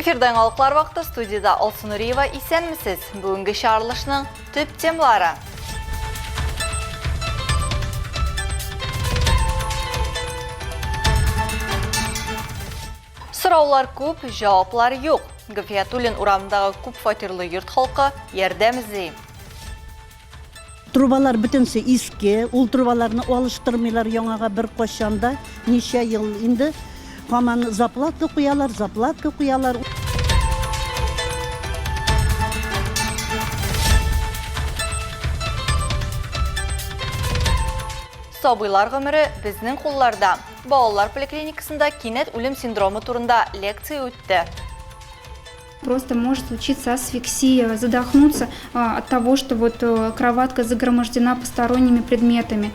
Эфирда яңалыклар вакыты студиядә Алсу Нуриева исәнмесез. Бүгенге чыгарылышның төп темалары. Сораулар күп, җаваплар юк. Гафиятуллин урамындагы күп фатирлы йорт халкы ярдәм эзли. Трубалар бөтенесе иске, ул трубаларны алыштырмыйлар яңага беркайчан да, ничә ел инде һаман заплатка куялар, заплатка куялар. Сабыйлар гомере безнең кулларда. Балалар поликлиникасында кинәт үлем синдромы турында лекция үтте. Просто может случиться асфиксия, задохнуться от того, что вот э, кроватка загромождена посторонними предметами.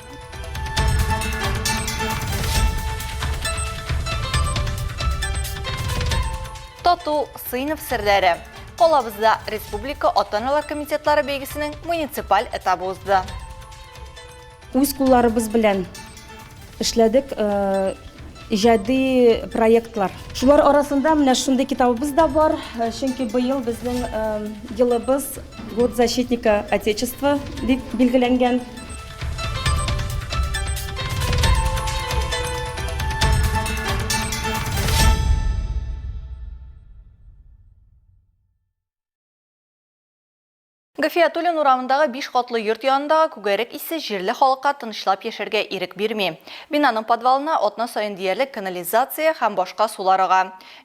Тату сыйныф серләре. Калабызда республика ата-аналар комитетлары бәйгесенең муниципаль этабы узды. Үз кулларыбыз белән эшләдек э, иҗади проектлар. Шулар арасында менә шундый китабыбыз да бар, э, чөнки быел безнең э, елыбыз Год защитника Отечества дип билгеләнгән. Гафиятуллин урамындагы биш катлы йорт янындагы күгәрек исе җирле халыкка тынычлап яшәргә ирек бирми. Бинаның подвалына атна саен диярлек канализация һәм башка сулар ага.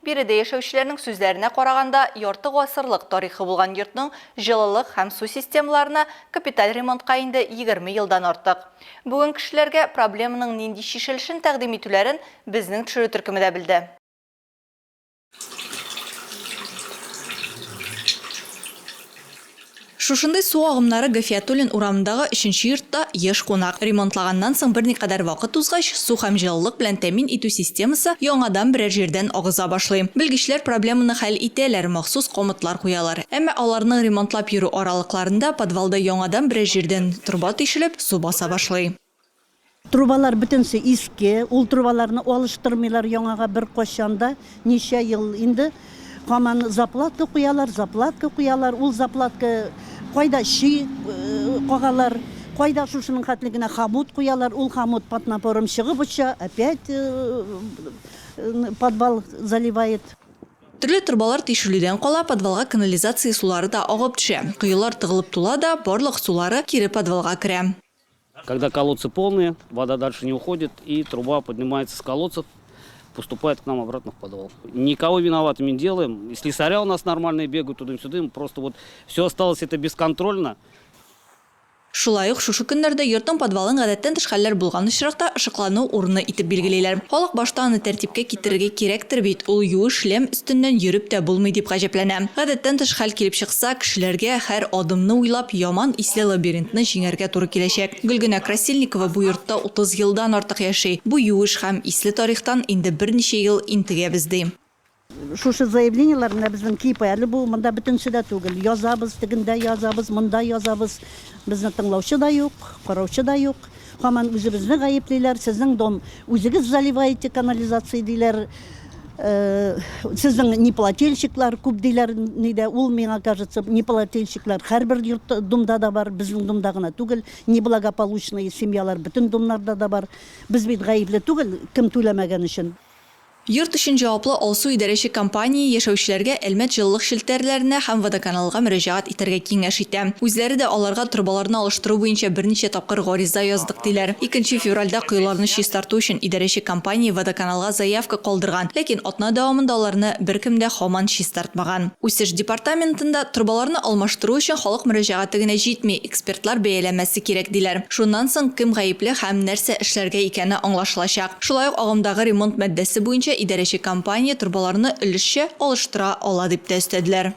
Биредә яшәүчеләрнең сүзләренә караганда, ярты гасырлык тарихы булган йортның җылылык һәм су системаларына капиталь ремонтка инде 20 елдан артык. Бүген кешеләргә проблеманың нинди чишелешен тәкъдим итүләрен безнең төшерү төркеме дә белде. Шушындый су агымнары Гафиятуллин урамындагы өченче йортта еш кунак. Ремонтлаганнан соң берникадәр вакыт узгач, су һәм җылылык белән тәэмин итү системасы яңадан берәр җирдән агыза башлый. Белгечләр проблеманы хәл итәләр, махсус комодлар куялар. Әмма аларның ремонтлап йөрү аралыкларында подвалда яңадан берәр җирдән торба тишелеп, су баса башлый. Трубалар бөтенесе иске, ул трубаларны алыштырмыйлар яңага беркайчан да, ничә ел инде һаман заплатка куялар, заплатка куялар, ул заплатка кайда щи кагалар, кайда шушының хәтле генә хомут куялар, ул хомут под напором чыгып оча, опять подвал заливает. Төрле торбалар тишелүдән кала, подвалга канализация сулары да агып төшә. Коелар тыгылып тула да, барлык сулары кире подвалга керә. Когда колодцы полные, вода дальше не уходит, и труба поднимается с колодцев, поступает к нам обратно в подвал. Никого виноватыми не делаем. И слесаря у нас нормальные бегают туда-сюда, просто вот все осталось это бесконтрольно. Шулай ук шушы көннәрдә йортның подвалын гадәттән тыш хәлләр булган очракта ышыклану урыны итеп билгелиләр. Халык башта аны тәртипкә китерергә кирәктер бит, ул юеш ләм өстеннән йөреп тә булмый дип гаҗәпләнә. Гадәттән тыш хәл килеп чыкса, кешеләргә һәр адымны уйлап, яман исле лабиринтны җиңәргә туры киләчәк. Гөлгенә Красильникова бу йортта 30 елдан артык яши. Бу юеш һәм исле тарихтан инде берничә ел интегәбез, ди. Шушы заявлениеләр менә безнең кипы, әле бу монда бөтенесе дә түгел. Язабыз, тегендә язабыз, монда язабыз. Безне тыңлаучы да юк, караучы да юк. Һаман үзебезне гаеплиләр, сезнең дом үзегез заливаете канализация диләр. Сезнең неплательщиклар күп диләр нидә. Ул, миңа кажется, неплательщиклар һәрбер йорт домда да бар, безнең домда гына түгел. Неблагополучные семьялар бөтен домнарда да бар. Без бит гаепле түгел, кем түләмәгән өчен. Йорт өчен җаваплы Алсу идарәче компания яшәүчеләргә Әлмәт җылылык челтәрләренә һәм Водоканалга мөрәҗәгать итәргә киңәш итә. Үзләре дә аларга торбаларны алыштыру буенча берничә тапкыр гариза яздык, диләр. Икенче февральдә коеларны чистарту өчен идарәче компания Водоканалга заявка калдырган, ләкин атна дәвамында аларны беркем дә һаман чистартмаган. Үсеш департаментында торбаларны алмаштыру өчен халык мөрәҗәгате генә җитми, экспертлар бәяләмәсе кирәк, диләр. Шуннан соң кем гаепле һәм нәрсә эшләргә икәне аңлашылачак. Шулай ук агымдагы ремонт маддәсе буенча идарәче компания торбаларны өлешчә алыштыра ала, дип тә өстәделәр.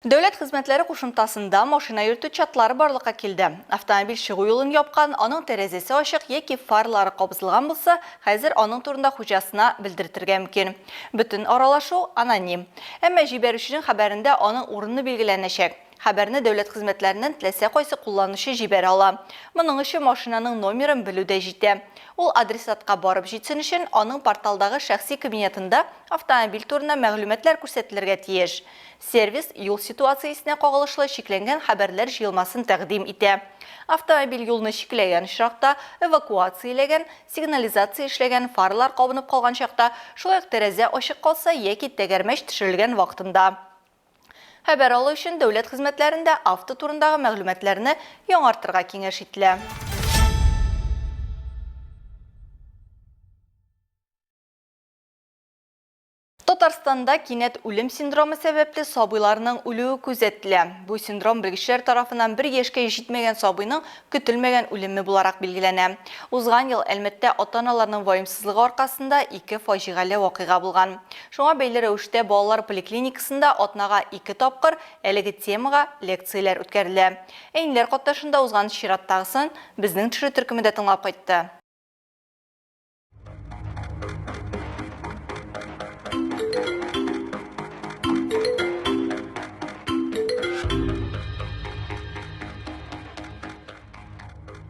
Дәүләт хезмәтләре кушымтасында машина йөртү чатлары барлыкка килде. Автомобиль чыгу юлын япкан, аның тәрәзәсе ачык яки фарлары кабызылган булса, хәзер аның турында хуҗасына белдертергә мөмкин. Бөтен аралашу аноним. Әмма җибәрүченең хәбәрендә аның урыны билгеләнәчәк. Хәбәрне дәүләт хезмәтләреннән теләсә кайсы кулланучы җибәрә ала. Моның өчен машинаның номерын белү дә җитә. Ул адресатка барып җитсен өчен, аның порталдагы шәхси кабинетында автомобиль турында мәгълүматлар күрсәтелергә тиеш. Сервис юл ситуациясенә кагылышлы чикләнгән хәбәрләр җыелмасын тәкъдим итә. Автомобиль юлны чикләгән очракта, эвакуацияләгән, сигнализация эшләгән, фаралар кабынып калган чакта, шулай ук тәрәзә ачык калса яки тәгәрмәч төшерелгән вакытында. Хәбәр алу өчен дәүләт хезмәтләрендә авто турындагы мәгълүматларны яңартырга киңәш ителә. Татарстанда кинәт үлем синдромы сәбәпле сабыйларның үлүе күзәтелә. Бу синдром белгечләр тарафыннан бер яшькә җитмәгән сабыйның көтелмәгән үлеме буларак билгеләнә. Узган ел Әлмәттә ата-аналарның ваемсызлыгы аркасында ике фаҗигале вакыйга булган. Шуңа бәйле рәвештә балалар поликлиникасында атнага ике тапкыр әлеге темага лекцияләр үткәрелә. Әниләр катнашында узган чираттагысын безнең төшерү төркеме дә тыңлап кайтты.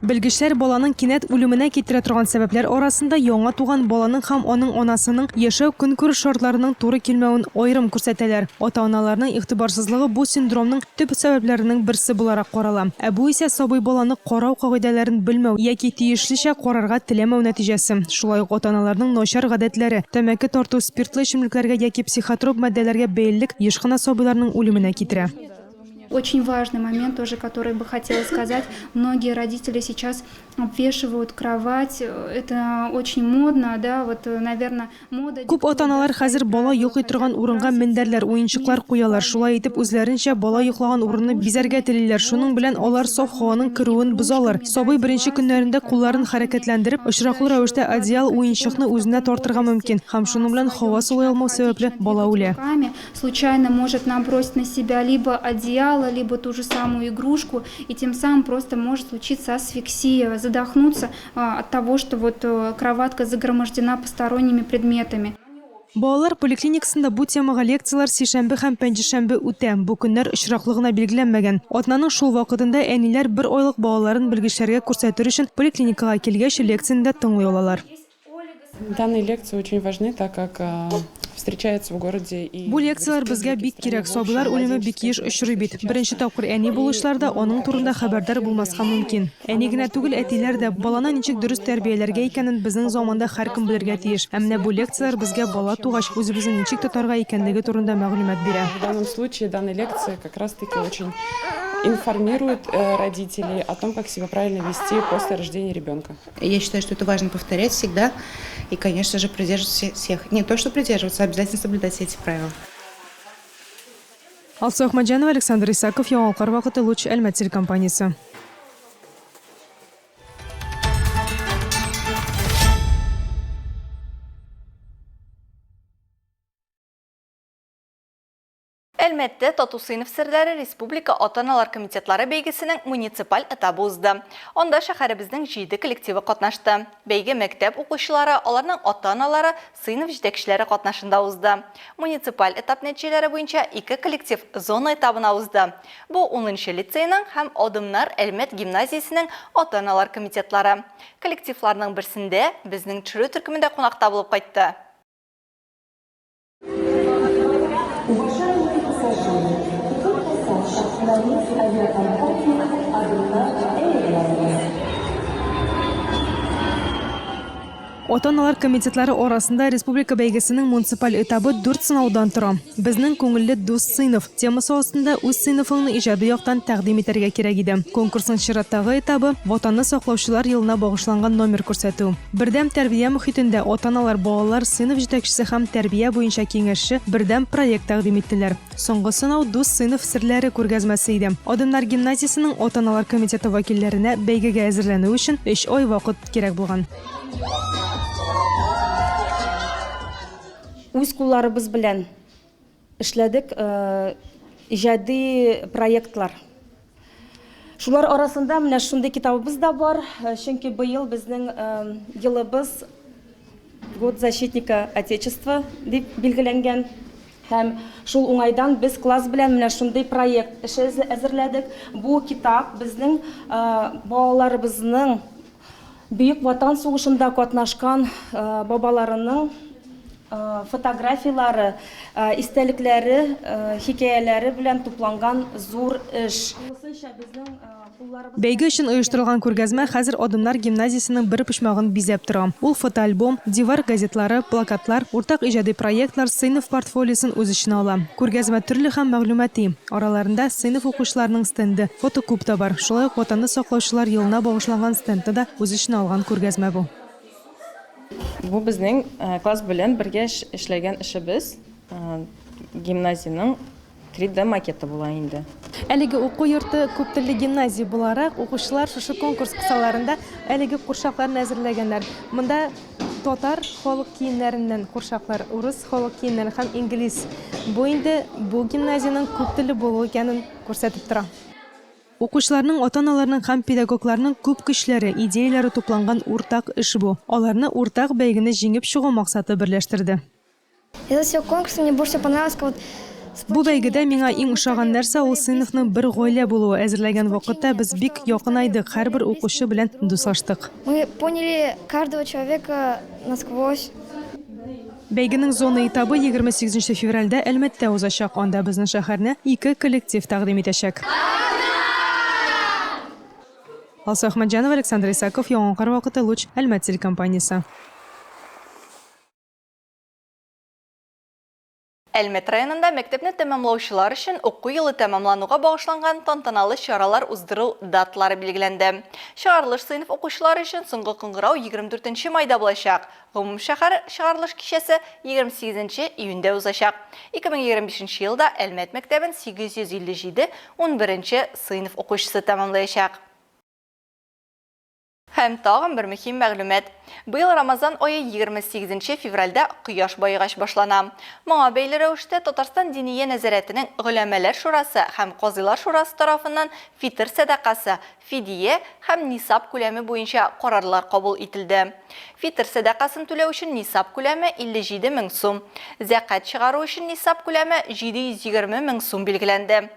Белгечләр баланың кинәт үлеменә китерә торган сәбәпләр арасында яңа туган баланың һәм аның анасының яшәү-көнкүреш шартларының туры килмәвен аерым күрсәтәләр. Ата-аналарның игътибарсызлыгы бу синдромның төп сәбәпләренең берсе буларак карала. Ә бу исә сабый баланы карау кагыйдәләрен белмәү яки тиешлечә карарга теләмәү нәтиҗәсе. Шулай ук ата-аналарның начар гадәтләре, тәмәке тарту, спиртлы эчемлекләргә яки психотроп матдәләргә бәйлелек еш кына сабыйларның үлеменә китерә. Очень важный момент тоже, который бы хотела сказать. Многие родители сейчас обвешивают кровать. Это очень модно, да, вот, наверное, мода. Күп ата-аналар хәзер бала йоклый торган урынга мендәрләр, уенчыклар куялар. Шулай итеп, үзләренчә бала йоклаган урынны бизәргә телиләр. Шуның белән алар саф һаваның керүен бозалар. Сабый беренче көннәрендә кулларын хәрәкәтләндереп, очраклы рәвештә одеял, уенчыкны үзенә тартырга мөмкин һәм шуның белән һава сулый алмау сәбәпле бала үлә. Случайно может набросить на себя либо одеяло, либо ту же самую игрушку, и тем самым просто может случиться асфиксия, задохнуться от того, что вот кроватка загромождена посторонними предметами. Балалар поликлиникасында бу темага лекцияләр сишәмбе һәм пәнҗешәмбе үтә. Бу көннәр очраклы гына билгеләнмәгән. Атнаның шул вакытында әниләр бер айлык балаларын белгечләргә күрсәтер өчен поликлиникага килгәч, лекцияне дә тыңлый алалар. Данные лекции очень важны, так как встречаются в городе и Бу лекцияләр безгә бик кирәк, сабыйлар үлеме бик еш очрый бит. Беренче тапкыр әни булучылар да аның турында хәбәрдар булмаска мөмкин. Әни генә түгел, әтиләр дә баланы ничек дөрес тәрбияләргә икәнен безнең заманда һәркем белергә тиеш. Ә менә бу лекцияләр безгә бала тугач, үзебезне ничек тотарга икәнлеге турында мәгълүмат бирә. В данном случае данные лекции как раз-таки очень информируют родителей о том, как себя правильно вести после рождения ребенка. Я считаю, что это важно повторять всегда и, конечно же, придерживаться всех. Не то, что придерживаться, а обязательно соблюдать все эти правила. Алсу Әхмәтҗанова, Александр Исаков, Яңалыклар вакыты, Луч, Әлмәт телекомпаниясе. Әлмәттә Тату сыйныф серләре республика ата-аналар комитетлары бәйгесенең муниципаль этабы узды. Анда шәһәребезнең җиде коллективы катнашты. Бәйге мәктәп укучылары, аларның ата-аналары, сыйныф җитәкчеләре катнашында узды. Муниципаль этап нәтиҗәләре буенча ике коллектив зона этабына узды. Бу унынчы лицейның һәм Адымнар Әлмәт гимназиясенең ата-аналар комитетлары. Коллективларның берсендә безнең төшерү төркеме дә кунакта булып кайтты. Ата-аналар комитетлары арасында республика бәйгесенең муниципаль этабы дүрт сынаудан тора. Безнең күңелле дус сыйныф темасы астында үз сыйныфыңны иҗади яктан тәкъдим итәргә кирәк иде. Конкурсның чираттагы этабы, Ватанны саклаучылар елына багышланган номер күрсәтү. Бердәм тәрбия мохитендә ата-аналар, балалар, сыйныф җитәкчесе һәм тәрбия буенча киңәшче бердәм проект тәкъдим иттеләр. Соңгы сынау Дус сыйныф серләре күргәзмәсе иде. Адымнар гимназиясенең ата-аналар комитеты вәкилләренә бәйгегә әзерләнү өчен өч ай вакыт кирәк булган. Үз кулларыбыз белән эшләдек иҗади проектлар. Шулар арасында менә шундый китабыбыз да бар, чөнки быел безнең елыбыз Год защитника Отечества дип билгеләнгән. Һәм шул уңайдан без класс белән менә шундый проект эше әзерләдек. Бу китап безнең балаларыбызның Бөек Ватан сугышында катнашкан бабаларының фотографияләре, истәлекләре, хикәяләре белән тупланган зур эш. Бәйге өчен оештырылган күргәзмә хәзер Адымнар гимназиясенең бер почмагын бизәп тора. Ул фотоальбом, дивар газетлары, плакатлар, уртак иҗади проектлар, сыйныф портфолиосын үз эченә ала. Күргәзмә төрле һәм мәгълүмати. Араларында сыйныф укучыларының стенды, фотокуб та бар. Шулай ук Ватанны саклаучылар елына багышланган стендны да үз эченә алган күргәзмә бу. Бу безнең класс белән бергә эшләгән эшебез, гимназиянең 3D макеты була инде. Әлеге уку йорты күптелле гимназия буларак, укучылар шушы конкурс кысаларында әлеге курчакларны әзерләгәннәр. Монда татар халык киемнәреннән курчаклар, урыс халык киемнәре һәм инглиз. Бу инде бу гимназиянең күптелле булу икәнен күрсәтеп тора. Укучыларның, ата-аналарның һәм педагогларның күп көчләре, идеяләре тупланган уртак эш бу. Аларны уртак бәйгене җиңеп чыгу максаты берләштерде. Из всего конкурса мне больше всего понравилось, вот Бу бәйгедә миңа иң ошаган нәрсә ул сыйныфның бер гаилә булуы. Әзерләгән вакытта без бик якынайдык, һәрбер укучы белән дуслаштык. Мы поняли каждого человека насквозь. Бәйгенең зона этабы 28 нче февральдә Әлмәттә узачак, анда безнең шәһәрне ике коллектив тәкъдим итәчәк. Алсу Әхмәтҗанова, Александр Исаков, Яңа Кар вакыты, Луч, Әлмәт телекомпаниясе. Әлмәт районында мәктәпне тәмамлаучылар өчен уку елы тәмамлануга багышланган тантаналы чаралар уздыру даталары билгеләнде. Чыгарылыш сыйныф укучылары өчен соңгы кыңгырау 24 нче майда булачак. Гомумшәһәр чыгарылыш кичәсе 28 нче июньдә узачак. 2025 нче елда Әлмәт мәктәбен 857 унберенче сыйныф укучысы тәмамлаячак. Һәм тагын бер мөһим мәгълүмат. Быел Рамазан ае 28 нче февральдә кояш баегач башлана. Моңа бәйле рәвештә Татарстан Диния нәзарәтенең Голәмәләр шурасы һәм Казыйлар шурасы тарафыннан фитыр сәдакасы, фидия һәм нисаб күләме буенча карарлар кабул ителде. Фитыр сәдакасын түләү өчен нисаб күләме 57 мең сум, зәкать чыгару өчен нисаб күләме 720 мең сум билгеләнде.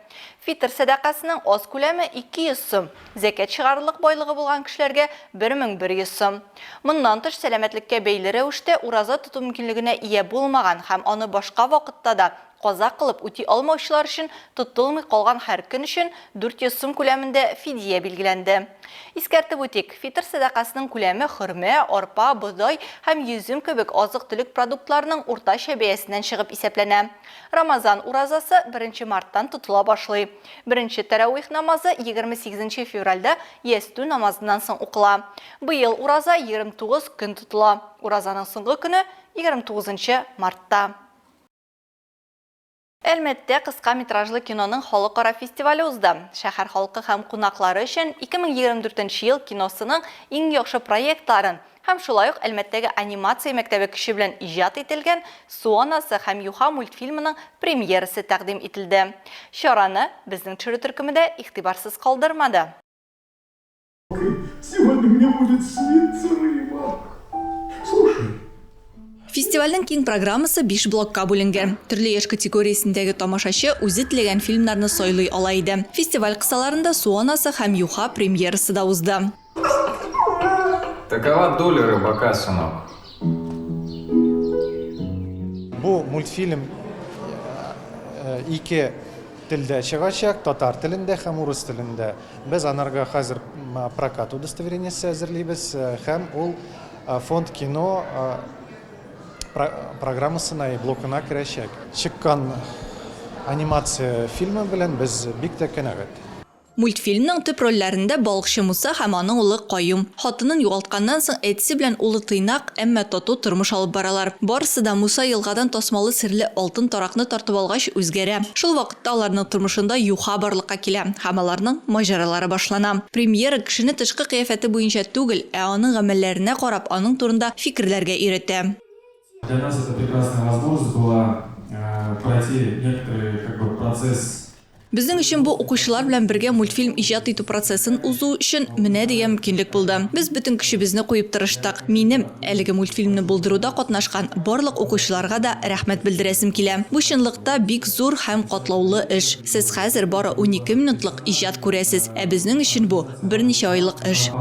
Фитыр сәдакасының аз күләме 200 сум, зәкят чыгарырлык байлыгы булган кешеләргә 1100 сум. Моннан тыш, сәламәтлеккә бәйле рәвештә ураза тоту мөмкинлегенә ия булмаган һәм аны башка вакытта да каза кылып үти алмаучылар өчен тотылмый калган һәр көн өчен 400 сум күләмендә фидия билгеләнде. Искәртеп үтик, фитыр сәдакасының күләме хөрмә, арпа, бодай һәм йөзем кебек азык-төлек продуктларының уртача бәясеннән чыгып исәпләнә. Рамазан уразасы беренче марттан тотыла башлый. Беренче тәравих намазы 28 нче февральдә ястү намазыннан соң укыла. Быел ураза 29 көн тотыла. Уразаның соңгы көне, 29 нчы мартта. Әлмәттә кыска метражлы киноның халыкара фестивале узды. Шәһәр халкы һәм кунаклары өчен 2024 нче ел киносының иң яхшы проектларын, Һәм шулай ук Әлмәттәге анимация мәктәбе көче белән иҗат ителгән Су анасы һәм юха мультфильмының премьерасы тәкъдим ителде. Чараны безнең төшерү төркеме дә игътибарсыз калдырмады. Сегодня мне будет сниться рыба. Слушай. Фестивальнең киң программасы биш блокка бүленгән. Төрле яшь категориясендәге тамашачы үзе теләгән фильмнарны сайлый ала иде. Фестиваль кысаларында Су анасы һәм юха премьерасы да узды. Такова доля рыбака, сынок. Бу мультфильм ике телдә чыгачак, татар телендә һәм урыс телендә. Без анарга хәзер прокат удостоверениесе әзерлибез һәм ул Фонд кино программасына и блокына керәчәк. Чыккан анимация фильмы белән без бик тә канәгать. Мультфильмның төп рольләрендә балыкчы Муса һәм аның улы Каюм. Хатынын югалтканнан соң әтисе белән улы тыйнак, әмма тату тормыш алып баралар. Барысы да Муса елгадан тасмалы серле алтын таракны тартып алгач үзгәрә. Шул вакытта аларның тормышында юха барлыкка килә һәм аларның маҗаралары башлана. Премьера кешене тышкы кыяфәте буенча түгел, ә аның гамәлләренә карап аның турында фикерләргә өйрәтә. Для нас это прекрасная возможность была пройти некоторый как бы процесс. Безнең өчен бу укучылар белән бергә мультфильм иҗат итү процессын узу өчен менә дигән мөмкинлек булды. Без бөтен көчебезне куеп тырыштык. Минем, әлеге мультфильмны булдыруда катнашкан барлык укучыларга да рәхмәт белдерәсем килә. Бу чынлыкта бик зур һәм катлаулы эш. Сез хәзер бары 12 минутлык иҗат күрәсез, ә безнең өчен бу, берничә айлык эш.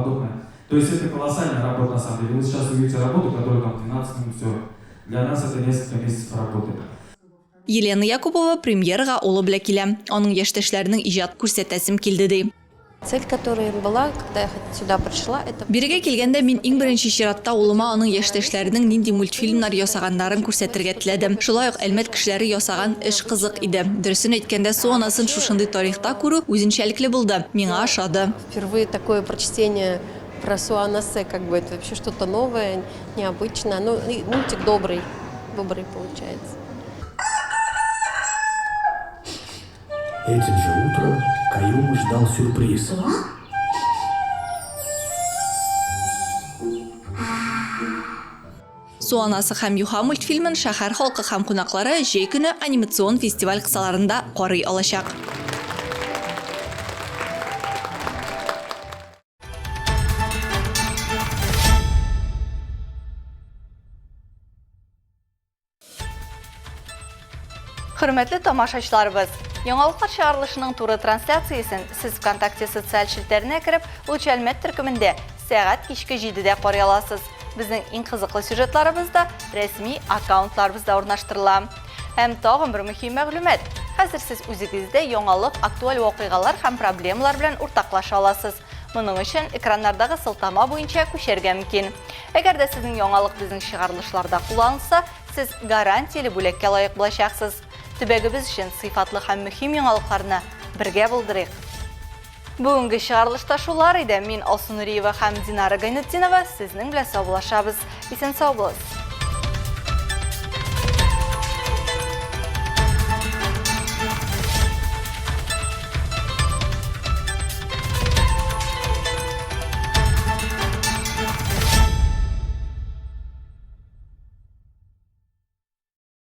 То есть это колоссальная работа на самом деле. Вы сейчас увидите работу, которая там 12 минут все. Для нас это несколько месяцев работы. Елена Якупова премьерага улы белән килә. Аның яшьтәшләренең иҗат күрсәтәсем килде, ди. Цель, которая была, когда я сюда пришла, это... Бирегә килгәндә мин иң беренче чиратта улыма аның яшьтәшләренең нинди мультфильмнар ясаганнарын күрсәтергә теләдем. Шулай ук Әлмәт кешеләре ясаган эш кызык иде. Дөресен әйткәндә, Су анасын шушындый тарихта күрү үзенчәлекле булды. Миңа ошады. Впервые такое прочтение про Су анасы, как бы это вообще что-то новое, необычное. Ну, и мультик добрый, добрый получается. Этим же утром Каюма ждал сюрприз. Су анасы һәм юха мультфильмын шәһәр халкы һәм кунаклары җәй көне анимацион фестиваль кысаларында карый алачак. Хөрмәтле тамашачыларыбыз, яңалыклар чыгарылышының туры трансляциясен сез ВКонтакте социаль челтәренә кереп, Луч Әлмәт төркемендә сәгать кичке 7-дә карый аласыз. Безнең иң кызыклы сюжетларыбыз да рәсми аккаунтларыбызда урнаштырыла. Һәм тагын бер мөһим мәгълүмат. Хәзер сез үзегез дә яңалык, актуаль вакыйгалар һәм проблемалар белән уртаклаша аласыз. Моның өчен экраннардагы сылтама буенча күчәргә мөмкин. Әгәр дә сезнең яңалык безнең чыгарылышларда кулланылса, Сез гарантияле бүләккә лаек булачаксыз. Төбәгебез өчен сыйфатлы һәм мөһим яңалыкларны бергә булдырыйк. Бүгенге чыгарылышта шулар иде. Мин Алсу Нуриева һәм Динара Гайнетдинова сезнең белән саубуллашабыз. Исән сау булыгыз.